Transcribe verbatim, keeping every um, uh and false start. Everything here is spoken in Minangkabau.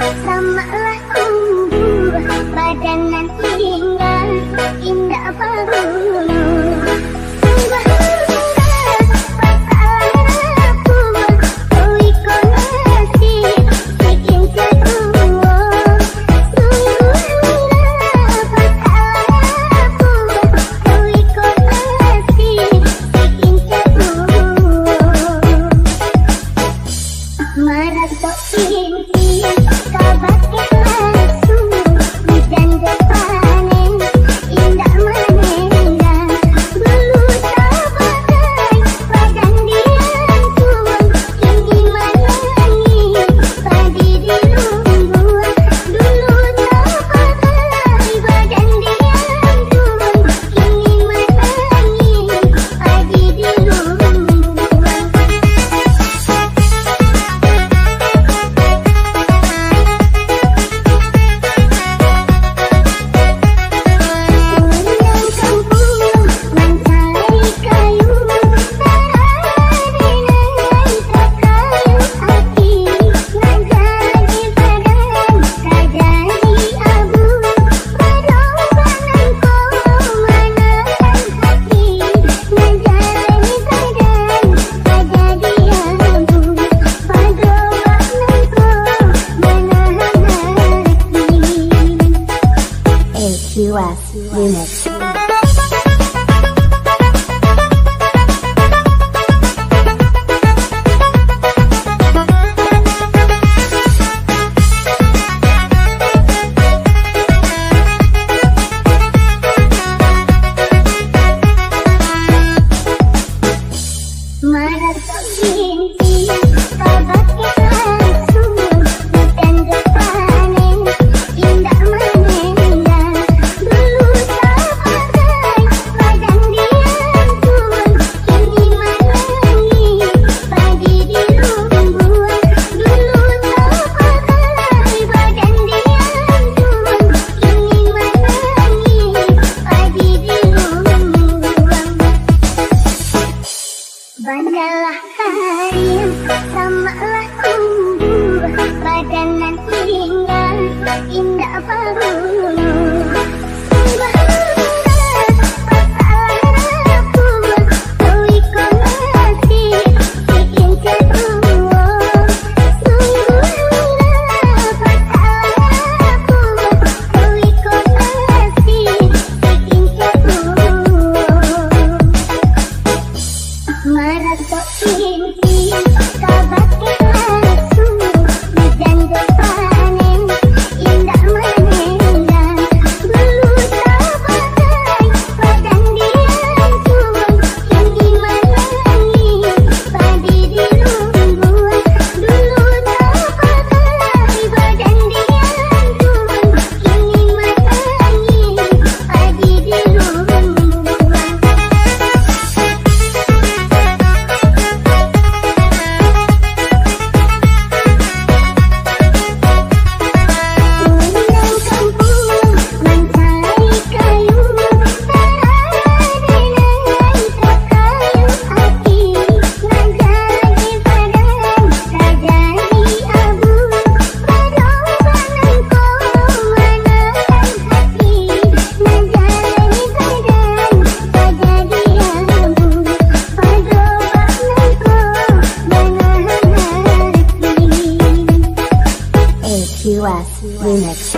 Samaklah tumbuah badan nan tinggal, indak baruno. Sungguah indah pasalah rapuah, oh iko nasib si kincek tuo. Sungguah indah pasalah rapuah, oh iko nasib si kincek tuo. Maratok inti ka bakeh lasu, ujan jo panen indak manenggang. Bulu tabagai badan diantuang, kini manangih padi di lumbuang. Bulu tabagai badan diantuang, kini manangih padi di lumbuang. A Q S Remix. Maratok inti ka bakeh lasu, ujan jo panen indak manenggang. Bulu tabagai badan diantuang, kini manangih padi di lumbuang. Bulu tabagai badan diantuang, kini manangih padi di lumbuang. Banjalah kain, samaklah tumbuah badan nan tinggal, indak baruno. Sungguah indah pasalah rapuah, oh iko nasib si kincek tuo. Sungguah indah pasalah rapuah, oh iko nasib si kincek tuo. Maratok inti ka bakeh lasu, ujan jo panen indak manenggang. Bulu tabagai badan diantuang, kini manangih padi di lumbuang. Bulu tabagai badan diantuang, kini manangih padi di lumbuang. A Q S Remix.